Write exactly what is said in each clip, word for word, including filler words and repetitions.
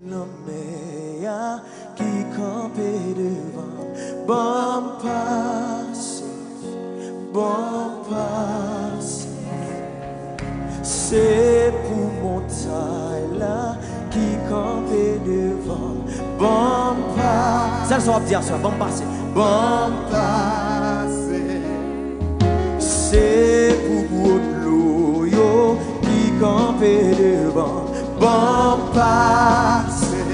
Lanmè a ki kanpe devan, ban m pase, ban m pase. Se pou montay la ki kanpe devan, ban m pase. Sèl sa w ap di aswè, ban m pase. Ban m pase. Se pou gwo dlo yo ki kanpe devan, ban m pase,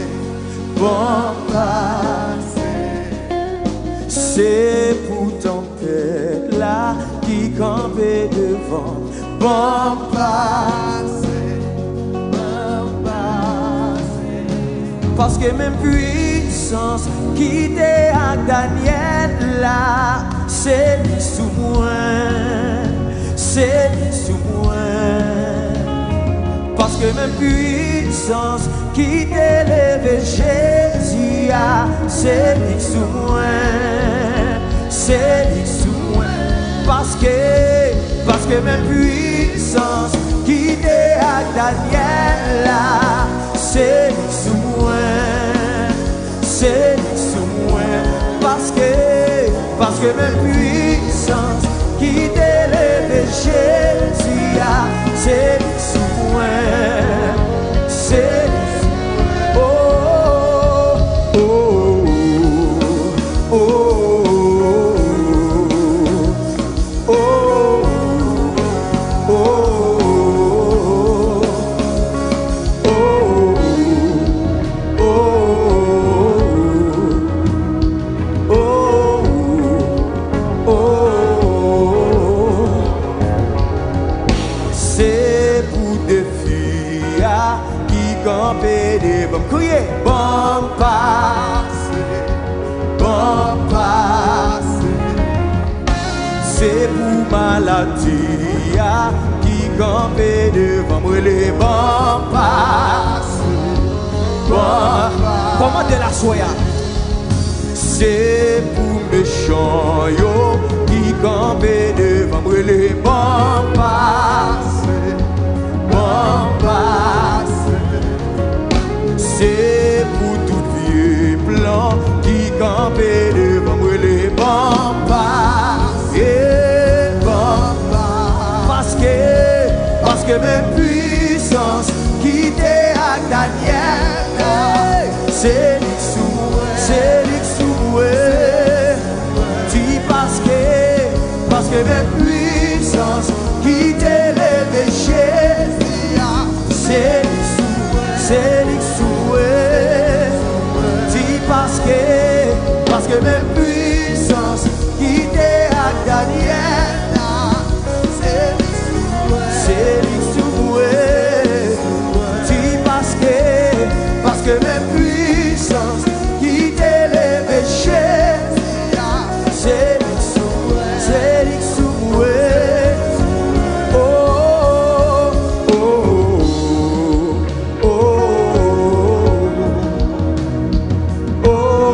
ban m pase. Se pou tanpèt la ki kanpe devan, ban m pase, ban m pase. Paske menm pwisans ki te ak Danyèl la, se li sou mwen, se li sou mwen. Paske menm pwisans ki te leve Jezi a, se li sou mwen, se li sou mwen. Paske, paske menm pwisans ki te ak Danyèl la, se li sou mwen, se li sou mwen. Paske, paske menm pwisans ki te leve Jezi a, se li sou mwen, se li sou mwen. Oh, oh, oh, oh, oh. Oh, oh, oh, oh, oh, oh, oh. Se pou defi a ki kanpe devan m. Kriye, ban m pase, ban m pase. Se pou maladi a ki kanpe devan m, rele ban m pase, ban m pase. Kòmande l aswè a. Se pou mechan yo ki kanpe devan m, rele ban m pase, ban m pase. Se pou tout vye plan ki kanpe devan m, rele ban m pase, ban m pase. Paske, paske menm pwisans ki te ak Danyèl, se li k sou mwen, se li k sou mwen. Di paske, paske menm pwisans ki te leve Jezi a, se li k sou, se li k sou mwen. Di paske, paske menm pwisans ki te ak Danyèl la, se li k sou mwen, se li k sou mwen. Di paske, paske menm pwisans ki te leve Jezi a, se li k sou mwen, se li k sou mwen. Oh, oh, oh, oh, oh, oh.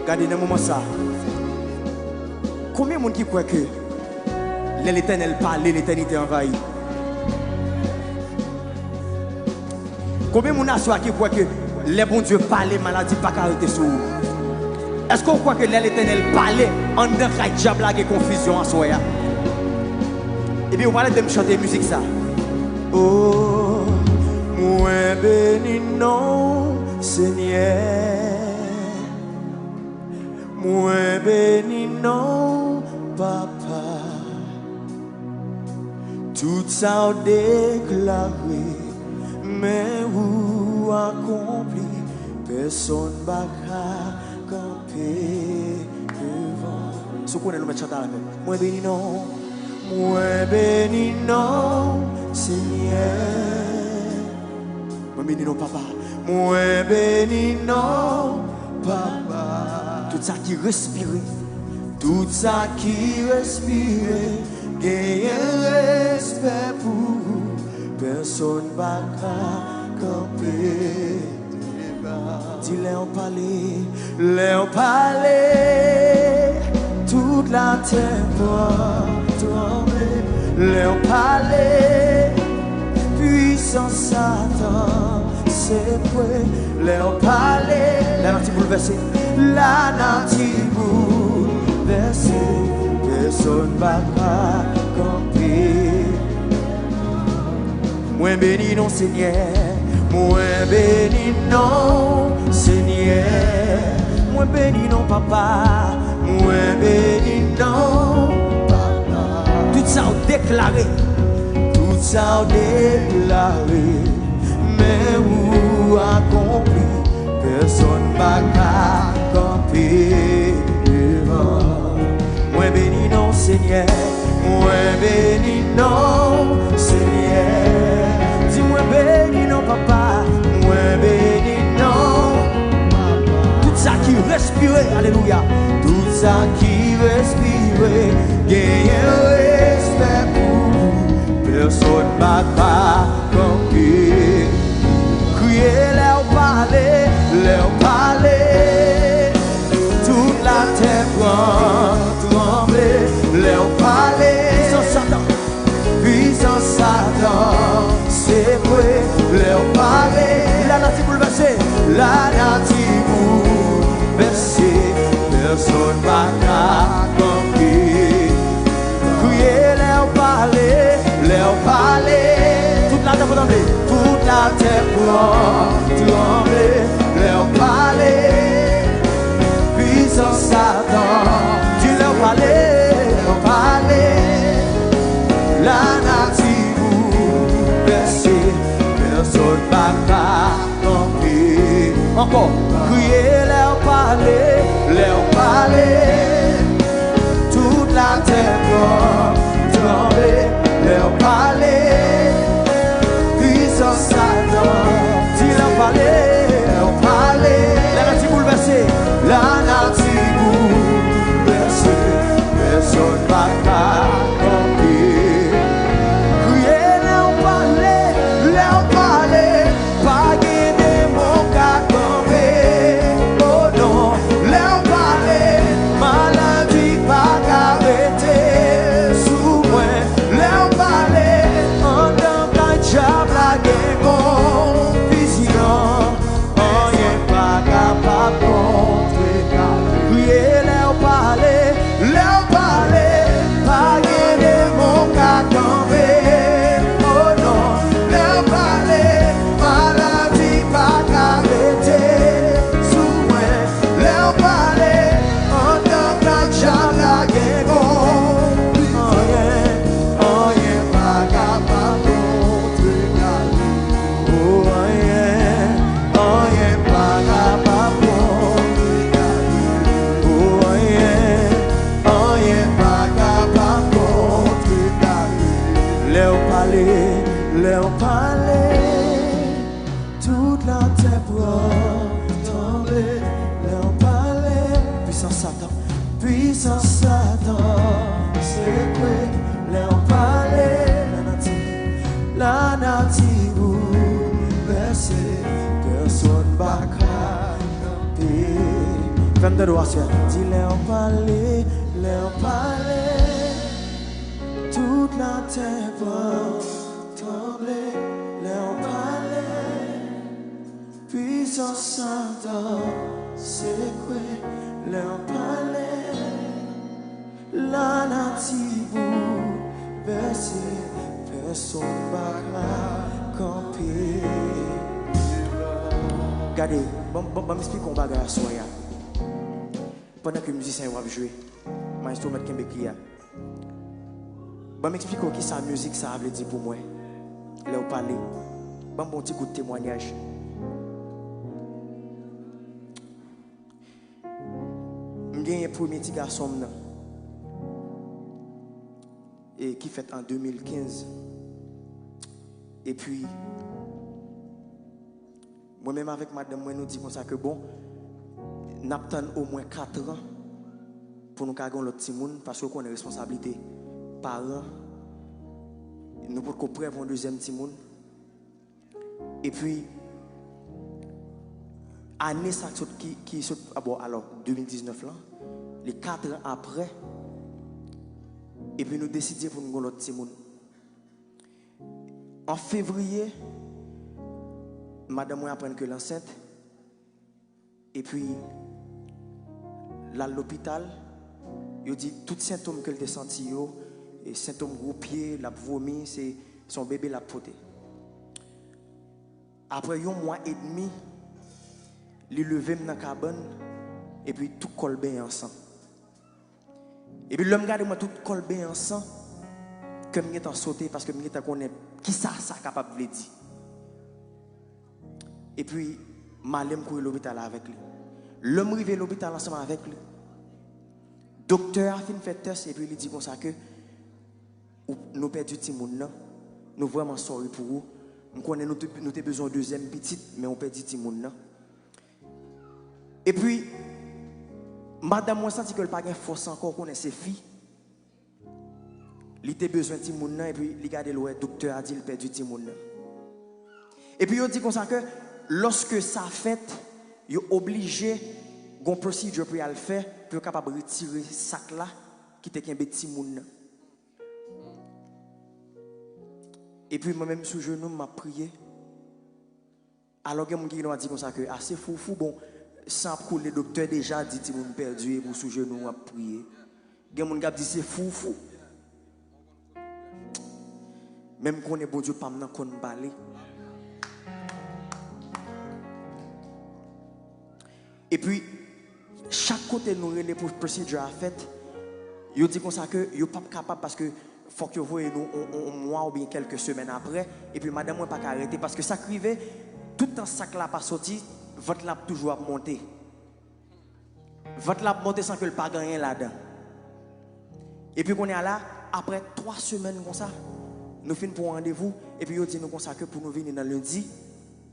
Gade, nan moman sa, konbyen moun ki kwè ke lè Letènèl pale, letènite anvayi? Konbyen moun aswè a ki kwè ke lè Bondye pale, maladi pa ka rete sou ou? Èske w kwè ke lè Letènèl pale, anndan kay dyab la gen konfizyon aswè a? Ebyen, ou pral ede m chante mizik sa. Oh, mwen beni non w, Senyè. Mwen beni non w, Papa. Tout sa w deklare, men ou akonpli, pèsonn pa ka kanpe devan. Si w konnen l, ou mèt chante avè m. Mwen beni non w, mwen beni non w, Senyè. Mwen beni non w, Papa. Mwen beni non w, Papa. Tout sa ki respire. Tout sa ki respire genyen respè pou ou. Pèsonn pa ka kanpe devan. Di lè w pale, lè w pale, tout latè pran tranble. Lè w pale, pwisans Satan sekwe. Lè w pale, lanati boulvèse. Lanati boulvèse. Pèsonn pa ka kanpe. Mwen beni non Senyè, mwen beni non Senyè, mwen beni non Papa, mwen beni non Papa. Tout sa w deklare, tout sa w deklare, men ou akonpli, pèsonn pa ka kanpe devan. Mwen beni non Senyè, mwen beni non Senyè. Di mwen beni non Papa, mwen beni non Papa. Tout sa ki respire, alelouya. Tout sa ki respire genyen respè pou ou. Pèsonn pa ka kanpe. Kriye lè w pale, lè w pale. Tout latè pran tranble lè w pale. Pwisans Satan, pwisans Satan sekwe lè w pale. Lanati boulvèse, lanati boulvèse. Pèsonn pa ka kanpe. Kriye lè w pale, lè w pale. Tout latè pran tranble. Tout latè pran tranble lè w pale. Pwisans Satan, di lè w pale, lè w pale. Lanati boulvèse, pèsonn pa ka kanpe. Ankò, kriye lè w pale, lè w pale. Tout latè pran tranble lè w pale. Pwisans Satan, di lè w pale, lè w pale. Lanati boulvèse, lanati boulvèse. Pèsonn pa ka kanpe. Kriye lè w pale, lè w pale. Pa gen demon ka kanpe, oh non. Lè w pale, maladi pa ka rete sou mwen. Lè w pale, anndan kay dyab la gen konfizyon. Anyen pa kapab kontrekare. Kriye lè w pale, lè w pale, pa gen demon ka kanpe, oh non. Lè w pale, maladi pa ka rete sou mwen. Lè w pale, anndan kay dyab la gen konfizyon. Anyen, anyen pa kapab kontrekare. Oh, anyen, anyen pa kapab kontrekare. Oh, anyen, anyen pa kapab kontrekare. Lè w pale, lè w pale, tout latè pran tranble. Lè w pale, pwisans Satan, pwisans Satan sekwe. Lè w pale, lanati, lanati boulvèse. Pèsonn pa ka kanpe. Fè m tande w aswè. Di lè w pale, lè w pale, tout latè pran tranble. Lè w pale, pwisans Satan sekwe. Lè w pale, lanati boulvèse. Pèsonn pa ka kanpe. Gade, ban, ban, ban m eksplike yon bagay aswè a. Pandan ke mizisyen yo ap jwe, maestro mèt kenbe kle a. Ban m eksplike w kisa mizik sa a vle di pou mwen. Lè w pale, ban m ba w ti kout temwayaj. M genyen premye ti gason m nan, e ki fèt an de mil kenz. Epi, mwen menm avèk madanm mwen, nou di konsa ke, bon, N ap tann omwen kat an pou nou ka gen yon lòt timoun, paske w konnen responsablite paran, nou potko prè pou yon dezyèm timoun. Epi, ane sa k sot, ki, ki sot, a bon, alò, de mil diznèf lan, li kat an apre, epi nou deside pou nou gen yon lòt timoun. An fevriye, madanm mwen aprann ke l ansent, epi l al lopital, yo di tout sentòm ke l te santi yo, e sentòm gwo pye, l ap vomi, se, se yon bebe l ap pote. Apre yon mwa edmi, li leve m nan kabann, epi tout kò l benyen an san. Epi lè m gade mwen tout kò l benyen an san, kè m gentan sote paske m gentan konnen kisa sa kapab vle di. Epi m ale m kouri lopital avèk li. Lè m rive lopital ansanm avèk li, doktè a fin fè tès epi li di konsa ke ou, nou pèdi timoun nan. Nou vrèman sorry pou ou. M konnen nou te, nou te bezwen yon dezyèm pitit, men ou pèdi timoun nan. Epi, madanm mwen santi ke l pa gen fòs ankò, ou konnen se fi. Li te bezwen timoun nan, epi li gade l wè doktè a di l pèdi timoun nan. Epi yo di konsa ke lòske sa fèt, yo oblije gon procedure pou y al fè, pou yo kapab retire sak la ki te kenbe timoun nan. Epi mwen menm sou jenou m, m ap priye. Alò gen moun ki genlè di konsa ke, "A, se foufou, bon, san ap koule, doktè deja di timoun pèdi epi w sou jenou w ap priye." Gen moun k ap di, "Se foufou." Men m konnen Bondye pa m nan konn pale. Epi, chak kote nou rele pou procedure a fèt, yo di konsa ke yo p ap kapab paske fòk yo voye nou on, on, on mwa oubyen kèlke semèn apre. Epi madanm mwen pa ka rete paske sa k rive, tout tan sak la pa soti, vant la ap toujou ap monte. Vant la ap monte san ke l pa gen anyen ladan. Epi kounye a la, apre twa semèn konsa, nou fin pran randevou, epi yo di nou konsa ke pou nou vini nan lendi.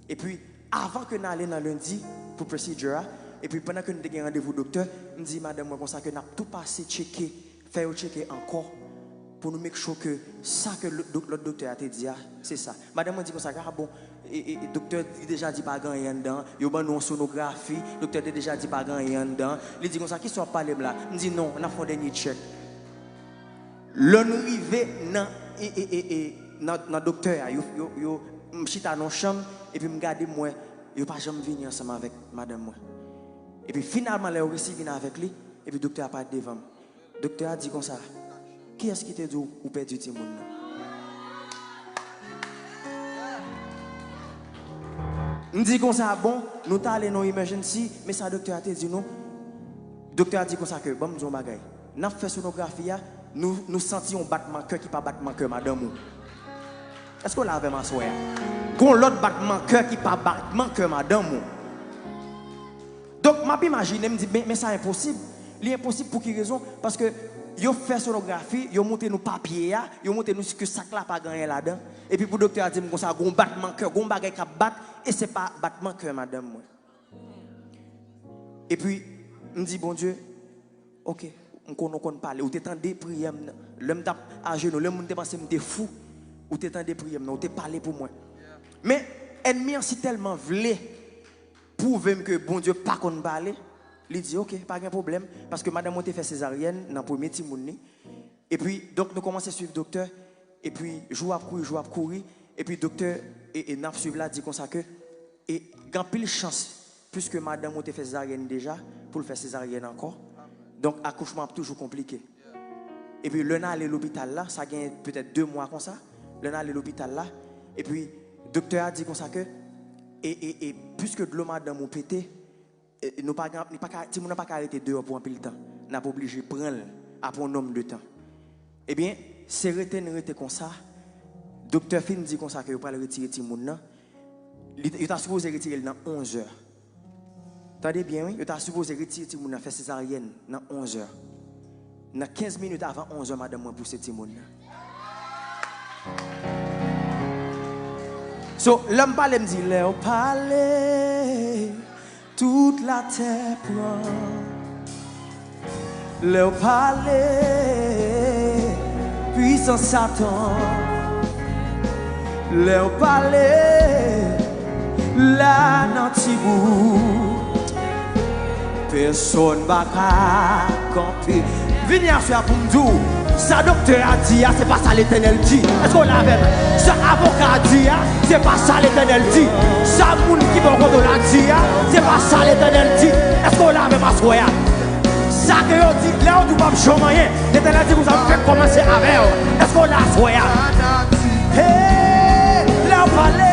Epi, avan ke n ale nan lendi pou procedure a, epi pandan ke nou te gen randevou doktè, m di madanm mwen konsa ke n ap tou pase tcheke, fè yo tcheke ankò, pou nou make sure ke sa ke lòt dok-, lòt doktè a te di a, se sa. Madanm mwen di konsa ke, "A bon, e, e, e, doktè, li deja di pa gen anyen anndan, yo ban nou yon sonografi, doktè te deja di pa gen anyen anndan." Li di konsa, "Kisa w ap pale m la?" M di, "Non, n ap fè yon dènye tchèk." Lè nou rive nan, e, e, e, e, nan, nan doktè a, yo, yo, yo, m chita nan yon chanm, epi m gade, m wè, yo pa janm vini ansanm avèk madanm mwen. Epi finalman, lè yo resi vin avèk li, epi doktè a parèt devan m. Doktè a di konsa, "Kiyès ki te di w ou pèdi timoun nan?" M di konsa, "Bon, nou t ale nan emergency, men sa doktè a te di nou." Doktè a di konsa ke, "Ban m di w yon bagay. N ap fè sonografi a, nou, nou santi yon batman kè ki pa batman kè madanm ou." Èske w la avè m aswè a? Gon lòt batman kè ki pa batman kè madanm ou. Donk, m ap imajine, m di, "Men, men sa enposib. Li enposib pou ki rezon?" Paske yo fè sonografi, yo montre nou papye a, yo montre nou ke sak la pa gen anyen ladan. Epi pou doktè a di m konsa, "Gon batman kè, gon bagay k ap bat, e se pa batman kè madanm mwen." Epi, m di, "Bondye, oke, m konn ou konn pale. Ou te tande priyè m nan. Lè m t ap ajenou, lè moun te panse m te fou, ou te tande priyè m nan, ou te pale pou mwen." Men, ènmi an si tèlman vle pwouve m ke Bondye pa konn pale, li di, "Oke, pa gen pwoblèm," paske madanm mwen te fè sezaryèn nan premye timoun li. Epi, donk, nou kòmanse swiv doktè, epi jou ap kouri, jou ap kouri, epi doktè, e, e, n ap swiv la di konsa ke, e, gen anpil chans, piske madanm ou te fè sezaryèn deja, pou l fè sezaryèn ankò. Donk, akouchman ap toujou konplike. Epi, lè n ale lopital la, sa gen petèt de mwa konsa, lè n ale lopital la, epi doktè a di konsa ke, e, e, e, piske dlo madanm ou pete, e, nou pa gen, li pa ka, timoun nan pa ka rete deyò pou anpil tan. N ap oblije pran l apre yon nonm de tan. Ebyen, se rete n rete konsa. Doktè fin di konsa ke yo pral retire timoun nan. Li, yo ta sipoze retire l nan onzè. Tande byen, wi. Yo ta sipoze retire timoun nan, fè sezaryèn nan onzè. Nan kenz minit avan onzè, madanm mwen pouse timoun nan. So, lè m pale, m di, "Lè w pale, Tout latè pran. Lè w pale, pwisans Satan. Lè w pale, la nan tibou. Pèsonn pa ka kanpe. Vini aswè a pou m di w, sa doktè a di a, se pa sa Letènèl di. Èske w la avè m? Sa avoka a di a, se pa sa Letènèl di. Sa moun ki bò kote w la di a, se pa sa Letènèl di. Èske w la avè m aswè a? Sa ke yo di, lè yo di w p ap janm anyen, Letènèl di konsa, m fèk kòmanse avè w. Èske w la aswè a? Hey, lè w pale,